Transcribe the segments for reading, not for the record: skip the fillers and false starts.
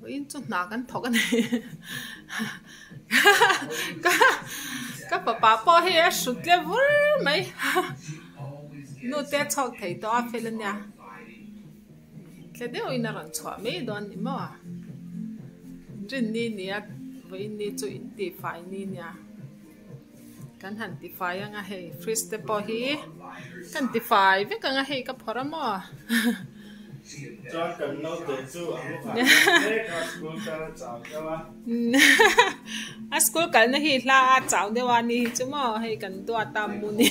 Vawiin chu hna kan thawk a ni. Ka fapa pawh hei a hrut tle vur mai. Nu te a chhuak thei tawh a fel a nia. Tle deuhin a rawn chhuah mai dawn ni maw? Rinni nia vawiin ni chu in tihfai ni nia. Kan han tifai anga hei fridge te pawh hi kan tifai vek anga hei ka phawrh a maw. Chuan kan naute chu a mu fai mek a school kal a chau deuh a. A school kalna hi hla a chau deuh a ni hi chu maw hei kan duat a mu ni.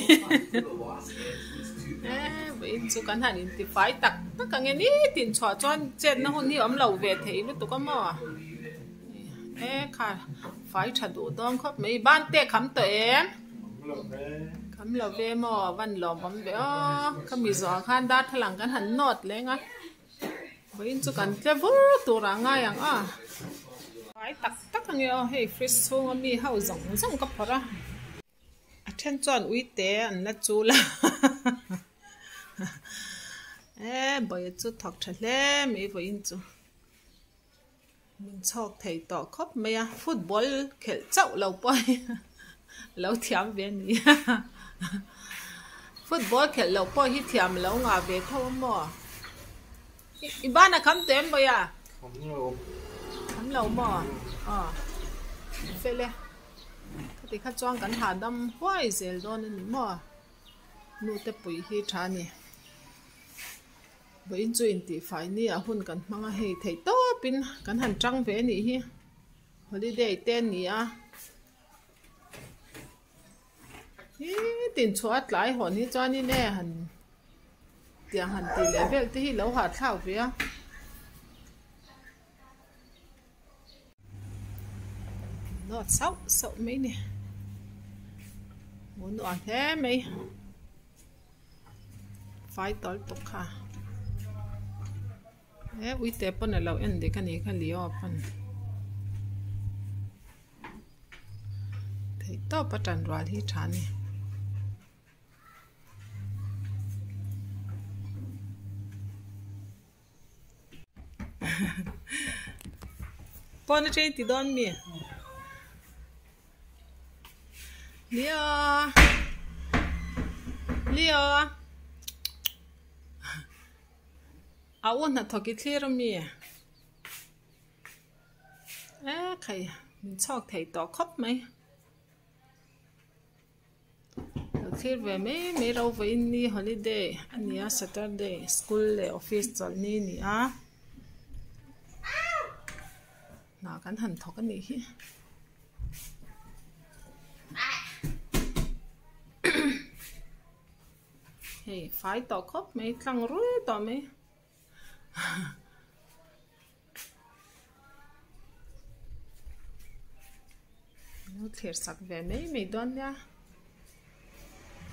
E vawiin chu kan han intifai tak tak ang e nitin chhuah chuan chetna hun hi awm lo ve thei lutuk a maw. E kha fai tha duh dawn khawp mai ban te kham tawh em kham lo ve maw van lawm awm ve aw ka mi zawh khan darthlalang kan han nawt leng a vawiin chu kan tle vur tur ah ngai ang a fai tak tak ang e aw hei fridge chhung a mi ho zawng zawng ka phawrh a a then chuan uite an la chul a e bawih chu thawk tha hle mai vawiin chu. Min chhawk thei tawh khawp mai a, football khelh chauh lo pawh hi lo thiam ve a ni football khelh loh pawh hi thiam lo ngah ve tho a maw? I ban a kham teh em Bawiha? Kham lo. Kham lo maw? Aw fel e. Khati kha chuan kan hahdam huai zel dawn a ni maw? Nu te pui hi tha a ni. Vawiin chu intihfai ni ah hun kan hmang a hei theih tawpin kan han tang ve anih hi holiday te a ni a nitin chhuah a tlai hawn hi chuanin e han tiang han tih leh vel te hi lo hahthlak ve a. Nawt sauh sauh mai a ni hmuh nuam hle mai. Fai tawl tuk kha he uite pawn alo en dik a nih kha leo pawn theih tawp a tan rual hi tha a ni. Pawn atangin ti dawn mi? Leo Leo A u hnathawk i thlir a mi? E khai min chhawk thei tawh khawp mai. Lo thlir ve mai mai ro vawiin ni holiday a ni a saturday school leh office chawlh ni a ni a hna kan han thawk a nih hi hei fai tawh khawp mai tlang rul tawh mai. Lo thlir sak ve mai mai dawn nia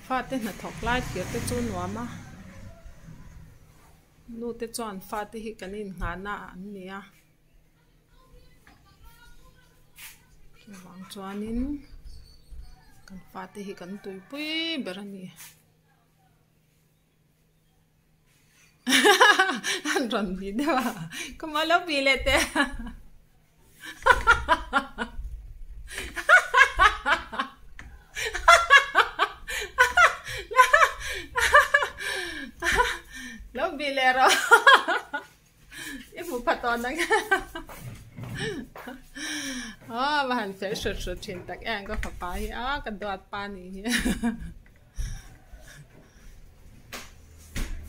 fate hnathawk lai thlir te chu nuam a nu te chuan fate hi kan inngahna an ni a chuvang chuanin kan fate hi kan tuipui ber a ni. An rawn bih deuh a ka mah lo bih leh teh lo bih leh rawh i hmu pha tawh nang aw va han fel hrut hrut thin tak em ka fapa hi a ka duat pa nih hi.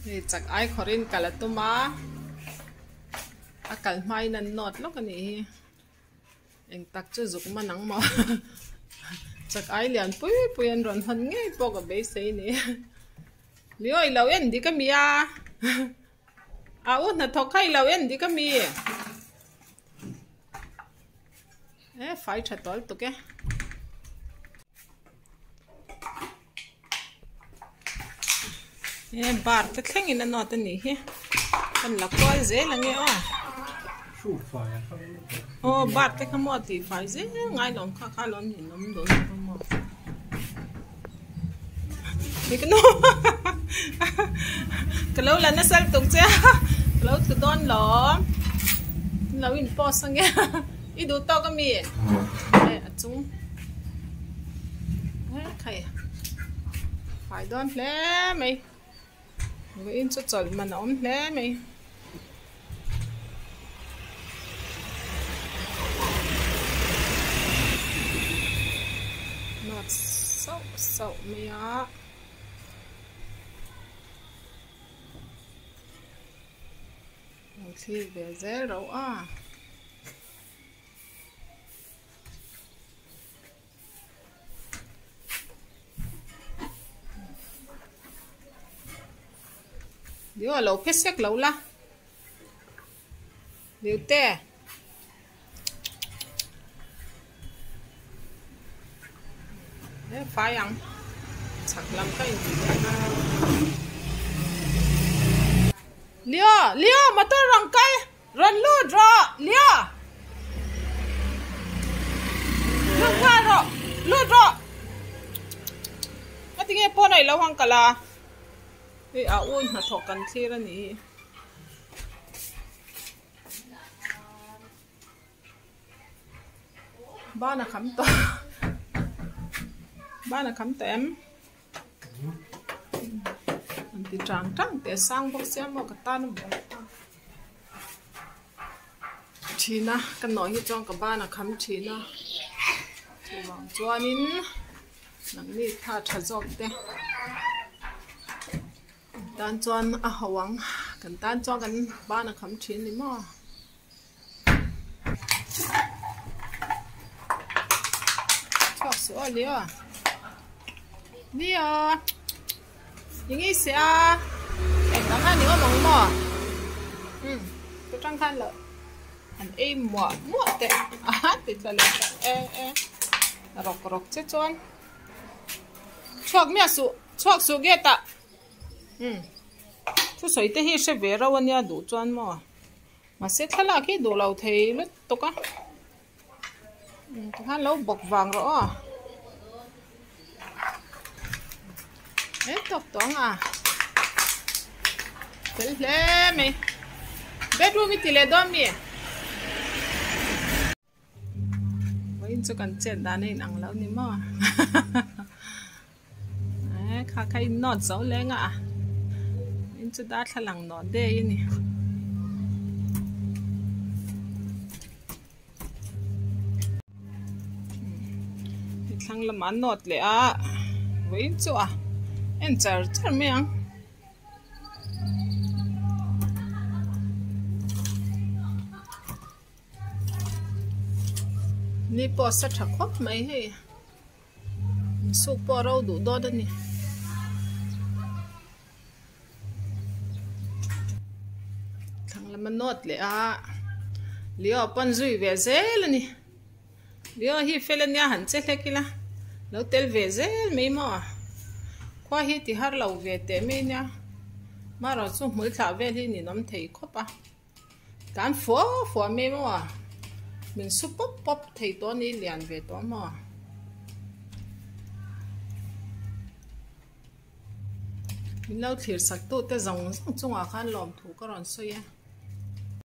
Hei chak ai khawrin kal a tum a a kal hmain an nawt lawk a nih hi eng tak chu zuk man ang maw chak ai lian pui pui an rawn hawn ngei pawh ka beisei a ni Leo i lo en dik a mi a a u hnathawk kha i lo en dik a mi e fai tha tawl tuk e. He bar te thleng in a nawt a nih hi kan la kual zel ang e aw aw bar te kha maw tih fai zel ngai lo kha kha lo ni awm dawn lo maw ka lo la nasa lutuk che a ka lo tlu dawn lo Lo in post ange i duh tawk ami e a chung he khai fai dawn hle mai vawiin chu chawlh man a awm hle mai. Nawt sauh sauh mai a. Lo thlir ve zel rauh a. Liu a lo phe sek lo la. Liu te. He fai ang chhak lam kha in tih leh a. Leo Leo motor rawn kal rawn lut rawh Leo lut nghal rawh lut rawh a tinge pawn a i lo hang kal a hei a un hnathawh kan thlir a nih hi. Ban a kham tawh ban a kham tawh em an ti tang tang teh sang bawk sia maw ka tan a buai thin a ka nawh hi chuan ka ban a kham thin a chuvang chuanin nangni tha tha zawk te. Tan chuan a ho ang kan tan chuan kan ban a kham thin ni maw. Chhuak suh aw Leo Leo i ngei se a eng dang a ni awm ang maw umm chu tang khan loh an ei muah muah teh a ti tla leh ta e e rawk rawk che chuan chhuak miah suh. Chhuak suh gate ah umm thusawi te hi hre ve rauh ania duh chuan maw mahse thlalak hi duh lo thei lutuk a umm tikhan lo bawk vang rawh aw he tawk tawh ang a fel hle mai bedroom i ti leh dawn mi. Vawiin chu kan chet dan a inang lo ni maw eh kha kha in nawt zo leng a in chu darthlalang nawh day a ni. Thlang lamah an nawt leh a vawiin chu a en char char mai ang. Ni pawh a sa tha khawp mai hei suk pawh a ro duh dawt a ni. Thlang lam a nawt leh a Leo pawn zui ve zel a ni Leo hi fel ania han che hlek ila lo tel ve zel mai maw khua hi ti har lo ve teh mai nia marawh chu hmul thlah vel hi ninawm thei khawp a. Tan fua fua mai maw a, min su pawp pawp thei tawh a ni lian ve tawh maw. Min lo thlir sak tu te zawng zawng chungah khan lawmthu ka rawn sawi a.